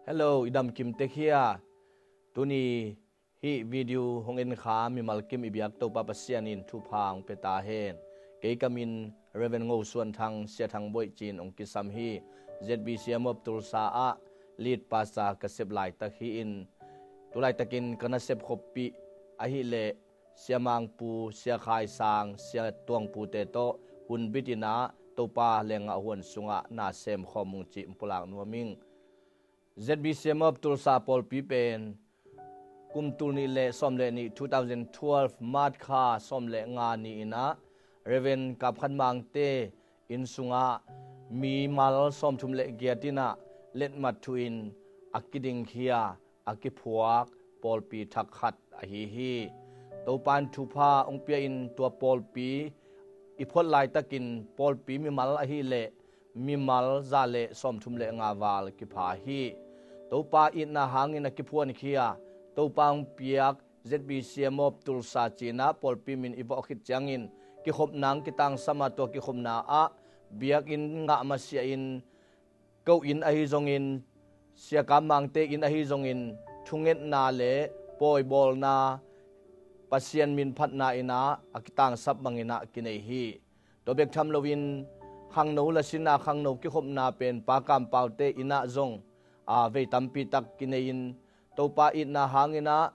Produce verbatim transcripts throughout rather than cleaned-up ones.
Hello, i dam kim tek hia? Tuni hih video hong en kha mimal kim i biak Topa Pasian in thupha hong pia ta hen. Kei ka min Reverend Ngo Suan Thang, Sia Thang Boih ci-in hong kisam hi. Z B C M of Tulsa ah lead pastor ka sep laitak hi-in, tu laitakin ka nasep khoppih ahih leh Sia Mang Pu, Sia Khai Sang, Sia Tuang Pu te tawh hun bit in ah Topa leenggah huan sungah na sem khawm ung cih hong pulak nuam ing. Z B C M of Tulsa pawlpi pen kum tul nih le sawm le nih, two thousand twelve, March kha sawm le nga ni in ah Reverend Kap Khan Mang te inn sungah mimal sawmthum le giat in ah letmat thu in a kidingkhia, a kiphuak pawlpi thak khat ahi hi. Topa in thupha hong pia in tua pawlpi i phot laitakin pawlpi mimal ahih leh mimal za le sawmthum le nga val kipha hi. Topa itna hangin a kiphuankhia, Topa hong piak Z B C M of Tulsa ci-in ah pawlpi min i vawh khit ciangin kikhopna hong kitangsam a, tua kikhopna ah biakinn ngah masiah in ko inn ahi zongin, Sia Kap Mang te inn ahi zongin, thungetna le pawibawlna, Pasian min phatna in ah a kitangsap bangin ah kinei hi. Tua bek tham loin khangno la sin a, khangno kikhopna pen Pa Kam Pau te inn ah zong a, vei tampi tak kinei in, Topa itna hangin ah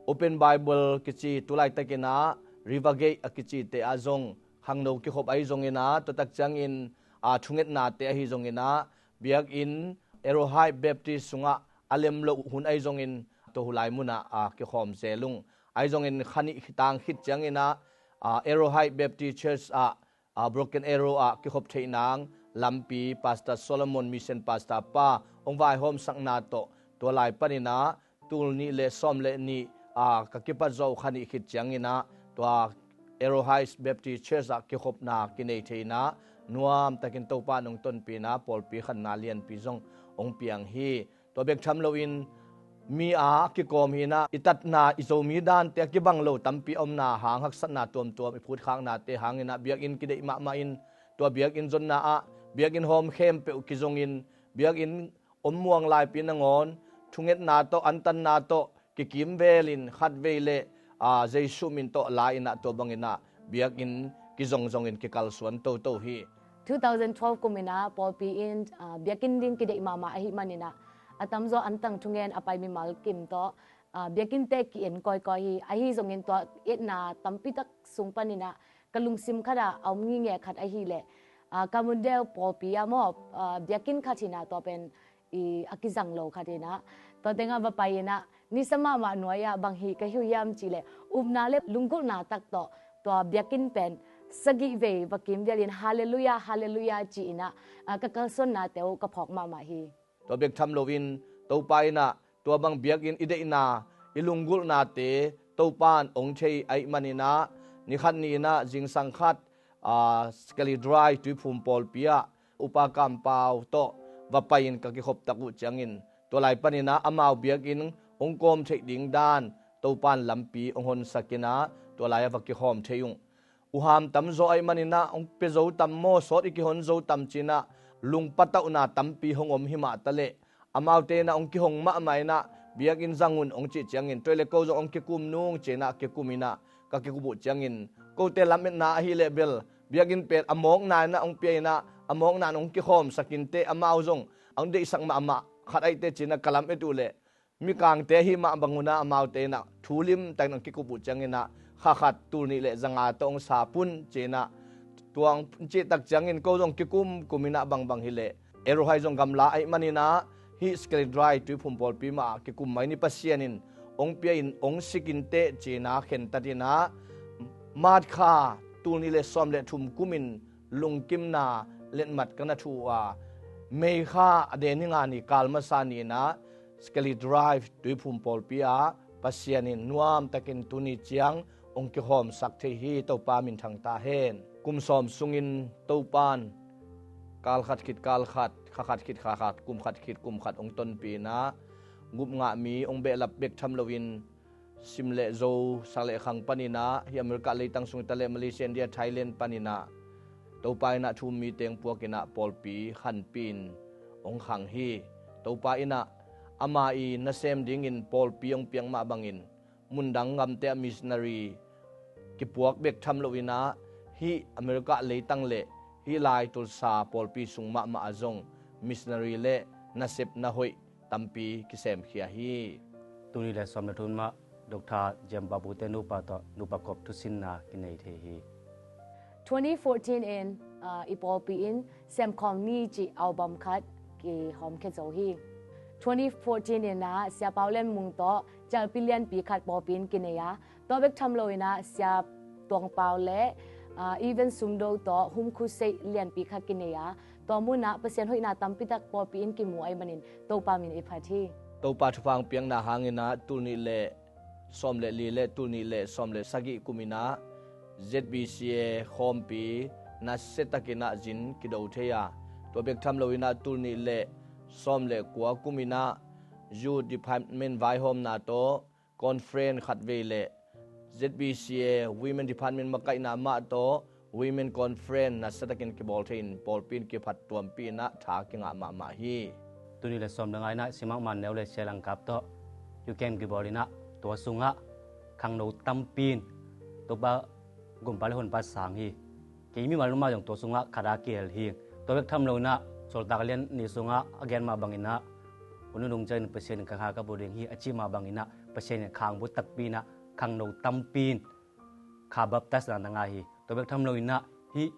Open Bible kici, tu laitakin ah River Gate a kici te ah zong khangno kikhop ahi zongin ah, tua tak ciangin a, thungetna te ahi zongin ah biakinn Arrow Heights Baptist sungah a lem loh hun ahi zongin tua hulai munah a, kikhawm zel ung. Ahi zongin kha nih tang khit ciangin ah, a, Arrow Heights Baptist Church ah, a, Broken Arrow ah kikhop theih nang lampi Pastor Solomon, Mission Pastor pa, hong vaihawmsakna tawh tua lai panin ah tul nih le sawm le nih, a, ka kipat zawh kha nih khit ciangin ah tua Arrow Heights Baptist Church ah kikhopna kinei thei in ah nuam takin Topa in hong tonpih in ah pawlpi khanna lianpi zong hong piang hi. Tua bek tham loin mi a kikawm hi in ah i tatna, i Zomi dante a kibang lo tampi a omna hang haksatna tuamtuam i phutkhaknate hangin ah biakinn kideih mahmah in, tua biakinn zonna ah biakinn hawm khempeuh kizongin, biakinn om muang laipi nangawn thungetna tawh, antanna tawh kikimvelin khatvei le, a, Jesu min tawh la in ah tua bangin ah biakinn kizongzongin kikalsuan toto hi. Two thousand twelve kum in ah pawlpi in, a, biakinn ding kideih mahmah ahih manin ah a tamzaw antang thungen a pai mimal kim tawh, a, biakinn te ki-en kawikawi hi. Ahi zongin tua etna tampi tak sung panin ah ka lungsim khat ah a om ngingei khat ahih leh, a, Carbondale pawlpi ah maw, a, biakinn khat hi in ah tua pen i a kizang lo khat hi in ah, tua tengah va pai in ah nisa mahmah nuai ah bang hi ka hi uh hiam cih leh upna le lunggulhna tak tawh tua biakinn pen sagih vei va kimvialin Halleluiah, Halleluiah ci-in ah, a, ka kalsuannate uh ka phawk mahmah hi. Tua bek tham loin Topa in ah tua bang biakinn i deihna, i lunggulhnate Topa in hong thei ahih manin ah, ni khat ni in ah zingsang khat, a, Scully Drive Tuiphum pawlpi ah Upa Kam Pau tawh va pai-in ka kikhop tak uh ciangin, tua lai panin ah amau biakinn hong kawm theih ding dan Topa in lampi hong honsak in ah tua lai ah va kikhawm thei ung. Uham tamzaw ahih manin ah hong pia zo tam maw, sawt i kihon zo tam ci-in ah lungpatauhna tampi hong om hi mah ta leh, amaute in ah hong kihong mahmah in ah biakinn zang un hong cih ciangin, tua hi leh ko zong hong kikum nung ci-in ah kikum in ah ka kikup uh ciangin, kote lametna ahih leh bel biakinn pen a mawkna in ah hong pia in ah a mawkna in hong kikhawmsak inteh, amau zong hong deihsak mahmah khat ahih teh ci-in ah ka lamet uh leh, mikangte ahih mah bang un ah amaute in ah thu limtakin hong kikup uh ciangin ah kha khat tul nih le zanga tawh hong sap un ci-in ah, tua hong cih tak ciangin ko zong kikumkum in ah bangbang hi leh, Arrow Heights zong gamla ahih manin ah hih Scully Drive Tuiphum pawlpi mah ah kikum mai ni, Pasian in hong pia in hong sik inteh ci-in ah khentat in ah, March kha tul nih le sawm le thum kum in lungkimna letmat ka na thuh uh a, May kha a den ni nga ni kal masa ni in ah Scully Drive Tuiphum pawlpi ah Pasian in nuamtakin tuni ciang hong kikhawmsak thei hi. Topa minthang ta hen. Kum sawm sungin Topa in kal khat khit kal khat, kha khat khit kha khat, kum khat khit kum khat hong tonpih in ah, gup ngah mi hong behlap bek tham loin, sim le zo, sak le khang panin ah, hih America leitang sung hi ta leh Malaysia, India, Thailand panin ah Topa in ah thu-um mite hong puak in ah pawlpi khanpih in hong khang hi. Topa in ah ama i nasem dingin pawlpi hong piak mah bangin mundang gamte ah missionary kipuak bek tham loinah hih America leitang le hih lai Tulsa pawlpi sung mahmah ah zong missionary le nasepna hoih tampi kisemkhia hi. Tuni le sawm le thum ah Doctor Jem Babu te nupa tawh nupa kop thusinna kinei thei hi. Twenty fourteen in, uh, i pawlpi in Semkhawm Ni cih album khat kihawmkhia zo hi. Twenty fourteen in ah Sia Pau Lian Mung tawh cialpi lianpi khat pawlpi in kinei a, tua bek tham loinah Sia Tuang Pau le, uh, Even Sum Do tawh Hum Crusade lianpi khat kinei a, tua munah Pasian hoihna tampitak pawlpi in kimu ahih manin Topa min i phat hi. Topa thupha hong piakna hanginah tul nih le sawm le li le tul nih le sawm le sagih kuminah Z B C A khawmpi nasiatakinah zin kido thei a, tua bek tham loinah tul nih le sawm le kua kuminah Youth Department vaihawmna tawh conference khat vei le Z B C A Women Department makaihna mah tawh Women Conference nasiatakin kibawl thei in pawlpi in kiphat tuampi inah tha kingah mahmah hi. Tuni le sawm le nga inah Simak Man Neu le Sia Lang Kap tawh youth camp kibawl inah tua sungah khangno tampi in Topa gumpa le honpa sang hi. Kei mimal mah zong tua sungah khat a kihel hi. Tua bek tham loinah Sawltak Lian Ni sungah a gen mah banginah hun nunung ciangin Pasian in ka kha ka bu ding hi a cih mah banginah Pasian in khang bu takpi inah khangno tampi in kha baptisena na ngah hi. Tua bek tham loinah hih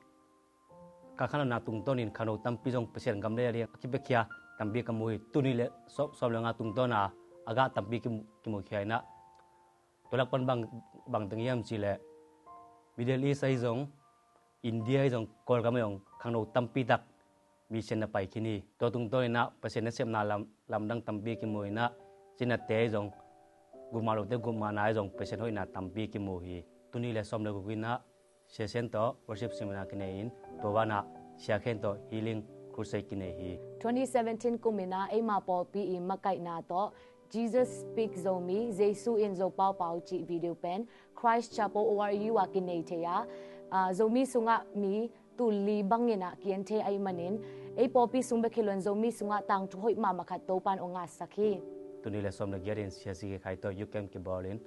ka khanona tungtawnin khangno tampi zong Pasian gam le a ding a kipiakhia tampi ka mu hi. Tuni le sawm, sawm le nga tungtawna a gah tampi kimu, kimukhia inah tua lak pan bang, bang teng hiam cih leh Middle East ahi zong, India ahi zong, Kawlgam ahi zong khangno tampi tak mission na pai khin hi. Tua tungtawn inah Pasian nasepna lam, lamdang tampi kimu inah cinate ahi zong, gupmah lote gupmahna ahi zong Pasian hoihna tampi kimu hi. Tuni le sawm le guk inah Sia Sian tawh worship seminar kinei in tua banah Sia Khen tawh healing crusade kinei hi. Twenty seventeen kum inah eima pawlpi i makaihna tawh Jesus Speak Zomi, Jesu in Zo Pau Pau cih video pen Christ Chapel O R U ah kinei thei a, ah, Zomi sungah mi tul li bangin ah ki-en thei ahih manin ei pawlpi sung bek hi loin Zomi sungah tangthu hoih mahmah khat Topa in hong ngahsak hi. Tuni le sawm le giat in Sia C K Khai tawh youth camp kibawlin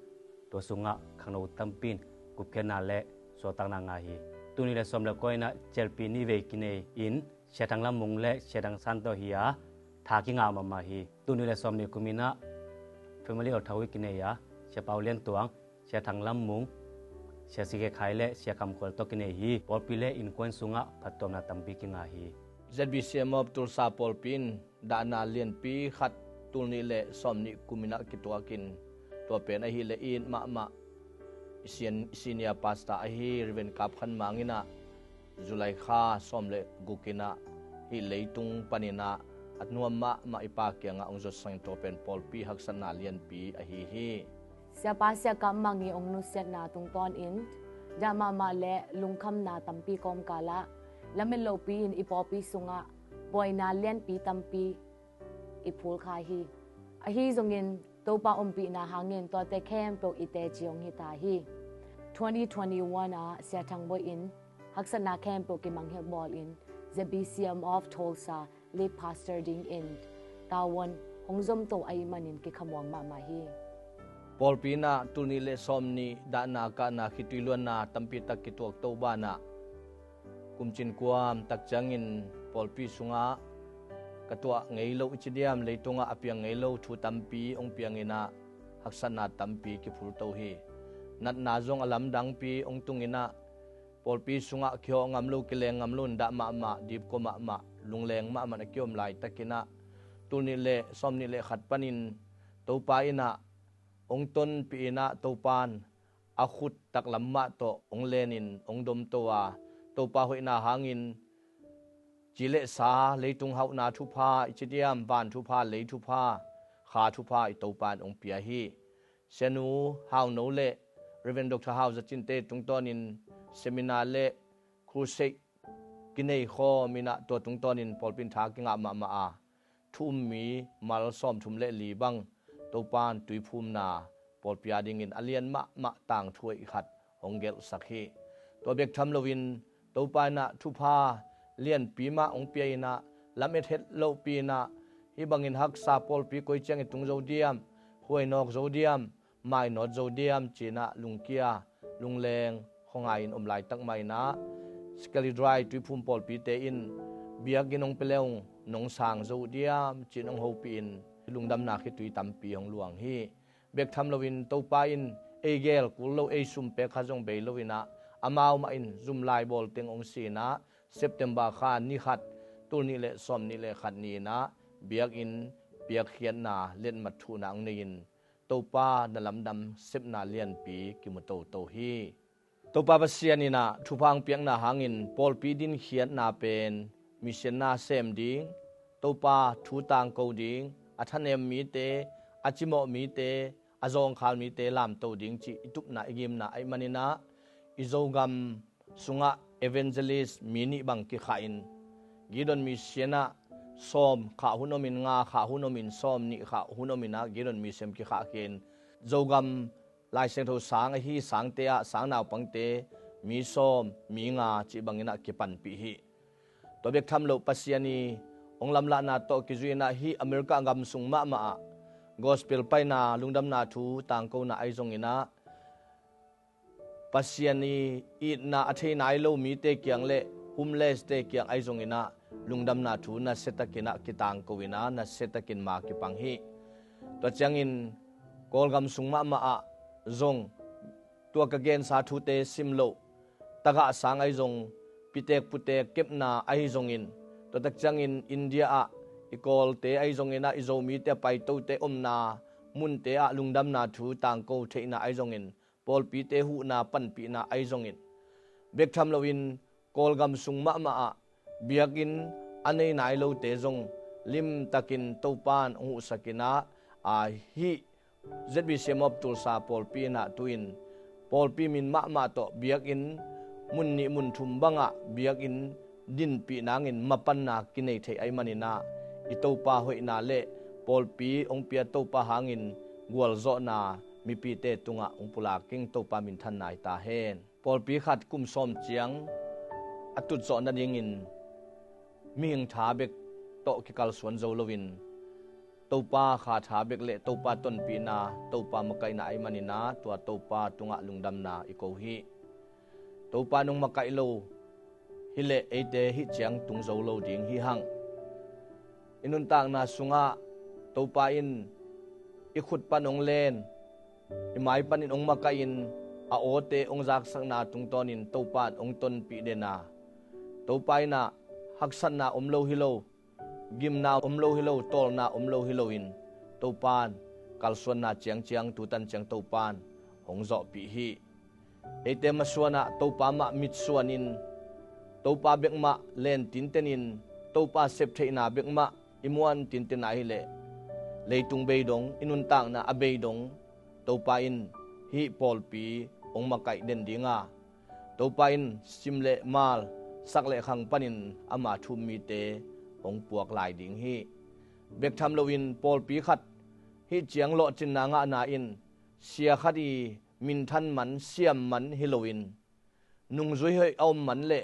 tua sungah khangno tampi in gupkhiatna le suahtakna ngah hi. Tuni le sawm le kua inah cialpi ni vei kinei in Sia Thang Lam Mung le Sia Thang San tawh hi a, tha kingah mahmah hi. Tuni le sawm nih kum inah family altar kinei a, Sia Pau Lian Tuang, Sia Thang Lam Mung, Sia C K Khai le Sia Kam Khual tawh kinei hi. Pawlpi le innkuan sungah phattuamna tampi kingah hi. Z B C M of Tulsa pawlpi in dahna lianpi khat tul nih le sawm nih kum inah kituakin tua pen ahih leh i it mahmah i senior pastor ahi Reverend Kap Khan Mang inah July kha sawm le guk inah hih leitung paninah a nuam mahmah i Pa kiangah hong zuatsang in tua pen pawlpi haksatna lianpi ahi hi. Siapa Sia Kam Mang i hong nusiatna tungtawnin dah mahmah le lungkhamna tampi kawmkalah lamet lopi in i pawlpi sungah buaina lianpi tampi i phulkhia hi. Ahi zongin Topa ompihna hangin tuate khempeuh i teci hong hita hi. Twenty twenty-one ah Sia Thang Boi in haksatna khempeuh kimangngilh bawlin Z B C M of Tulsa lead pastor dingin tavuan hong zomto ahih manin kikhamuang mahmah hi. Pawlpi inah tul nih le sawm nih dahna kahna khitui luanna tampitak kituakto banah kumcin kuamtak ciangin pawlpi sungah ka tuah ngei lo i ci diam, leitungah a piang ngei lo thu tampi hong piang inah haksatna tampi kiphulto hi. Natna zong a lamdangpi hong tung inah pawlpi sungah kihawh ngam lo, kileng ngam lo in dah mahmah, dipkua mahmah, lungleng mahmah a kiom laitakinah tul nih le sawm nih le khat panin Topa inah hong tonpih inah Topa in a khut taklam mah tawh hong lenin hong domto a, Topa hoihna hangin ci le sa, leitung hauhna thupha i ci diam, van thupha, lei thupha, kha thupha i Topa in hong pia hi. Sianu Hau No le Reverend Doctor Hau Za Cin te tungtawnin seminar le crusade kinei khawm inah tua tungtawnin pawlpi in tha kingah mahmah a, thu um mi mal sawmthum le li bang Topa in tuiphumna pawlpi a dingin a lian mahmah tangthu hoih khat hong gelhsak hi. Tua bek tham loin Topa inah thupha lianpi mah hong pia inah lamet het lohpi inah Hih bangin haksa pawlpi koi ciang i tung zo diam, huainawk zo diam, mainawt zo diam cinah lungkia lungleng khuangai in om laitak mah inah Skelly Dry tuiphum pawlpite in biakinn hong pia le hong nong sang zo uh diam cin hong hopih in lungdamna khitui tampi hong luang hi. Bek tham loin Topa in ei gel kul lo, ei sum pek kha zong bei lo inah amau mah in zum lai bawl teng hong si inah September kha ni khat, tul nih le sawm nih le khat ni inah biakinn piakkhiatna letmat thuhna hong nei in Topa na lamdang sepna lianpi kimu toto hi. Topa Pasian inah thupha hong piakna hangin pawlpi dinkhiatna pen mission na sem ding, Topa thu tangko ding, a thanem mite, a cimawh mite, a zawngkhal mite lamto ding cih i tupna i gimna ahih maninah i Zogam sungah evangelist mi nih bang kikhah in Gideon Mission ah sawm khah hun om in, nga khah hun om in, sawm nih khah hun om inah Gideon Mission kikhah khin Zogam Lai Siangtho sang ahi sangte ah sang naupangte mi sawm mi nga cih banginah kipanpih hi. Tua bek tham loh Pasian i hong lamlahna tawh kizui inah hih America gam sung mahmah ah gospel paina lungdamna thu tangkona ahi zonginah Pasian i itna a thei nai lo mite kiang le homeless te kiang ahi zonginah lungdamna thu nasiatakinah kitangko inah nasiatakin ma kipang hi. Tua ciangin Kawlgam sung mahmah ah zong tua ka gensa thute sim loh tagah sang ahi zong pitek putek kepna ahi zongin tua tak ciangin India ah i Kawlte ahi zonginah i Zomite a paitote omna munte ah lungdamna thu tangko theihna ahi zongin pawlpite huhna panpihna ahi zongin bek tham loin Kawlgam sung mahmah ah biakinn a nei nai lote zong limtakin Topan hong huhsakinah a hih Z B C M of Tulsa pawlpi inah tu-in pawlpi min mahmah tawh biakinn mun nih mun thum bangah biakinn dinpih nangin mapanna kinei thei ahi maninah i Topa hoihna le pawlpi hong pia Topa hangin gualzawhna mipite tungah hong pulak ing. Topa minthanna hi ta hen. Pawlpi khat kum sawm ciang a tutzawh nadingin mihing tha bek tawh kikalsuan zo loin Topa kha tha bek le Topa tonpihna, Topa makaihna ahi maninah tua Topa tungah lungdamna i ko hi. Topa nong makaih lo hileh eite hih ciang tung zo lo ding hi hang. I nuntakna sungah Topa in i khut pan hong len, i mai panin hong makaih in a awte hong zaksakna tungtawnin Topa in hong tonpih dena Topa inah haksatna om lo hi lo, gimna om lo hi lo, tawlna om lo hi loin Topan kalsuanna ciangciang tutan ciang Topan hong zawhpih hi. Eite masuanah Topa mah mitsuanin Topa bekmah len tintenin Topa septheihna bekmah i muan tintena hileh leitung beidong, i nuntakna a beidong Topa in hih pawlpi hong makaih den dinga Topa in sim le mal sak le khang panin ama thum mite hong puak lai ding hi. Bek tham loin pawlpi khat hih ciang lawhcinna ngahna in sia khat i minthan man siam man hi loin nungzui hoih a om man le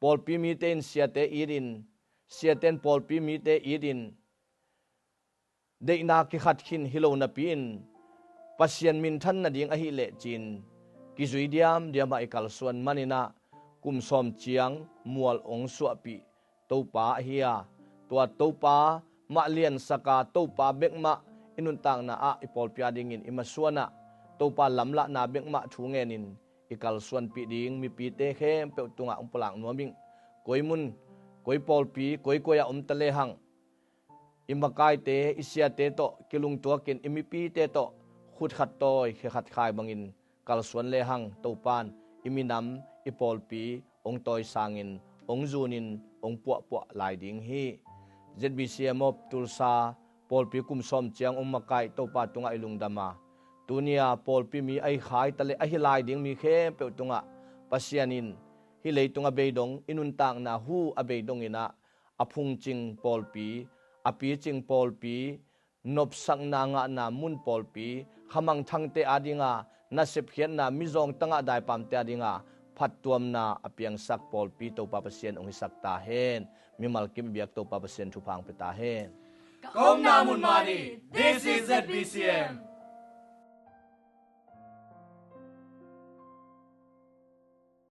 pawlpi mite in siate itin, siate in pawlpi mite itin deihna kikhat khin hi lo napi-in Pasian minthan nading ahileh cin kizui diamdiamah i kalsuan maninah kum sawm ciang mual hong suahpih Topa ahi a, tua Topa mah liansaka Topa bekmah i nuntakna ah i pawlpi a dingin i masuanah Topa lamlahna bekmah thu ngenin i kalsuanpih ding mipite khempeuh tungah hong pulak nuam ing. Koi mun, koi pawlpi, koi koi ah om ta lehang i makaite, i siate tawh kilungtuakin i mipite tawh khut khat tawi khe khat khai bangin kalsuan lehang Topan i minam, i pawlpi hong tawisangin hong zunin hong puahpuah lai ding hi. Z B C M of Tulsa pawlpi kum sawm ciang hong makaih Topa tungah i lungdam a, tunia pawlpi mi ahi khai ta le ahi lai ding mi khempeuh tungah Pasian in hih leitung a beidong, i nuntakna hu a beidong inah a phungcing pawlpi, a picing pawlpi, nopsakna ngahna mun pawlpi, khamangthangte adinga nasepkhiatna, mizawng tangah daipamte adinga phattuamna a piangsak pawlpi Topa Pasian hong hisak ta hen. Mimal kim biak Topa Pasian thupha hong pia ta hen. Ka omna mun mah hi. This is Z B C M.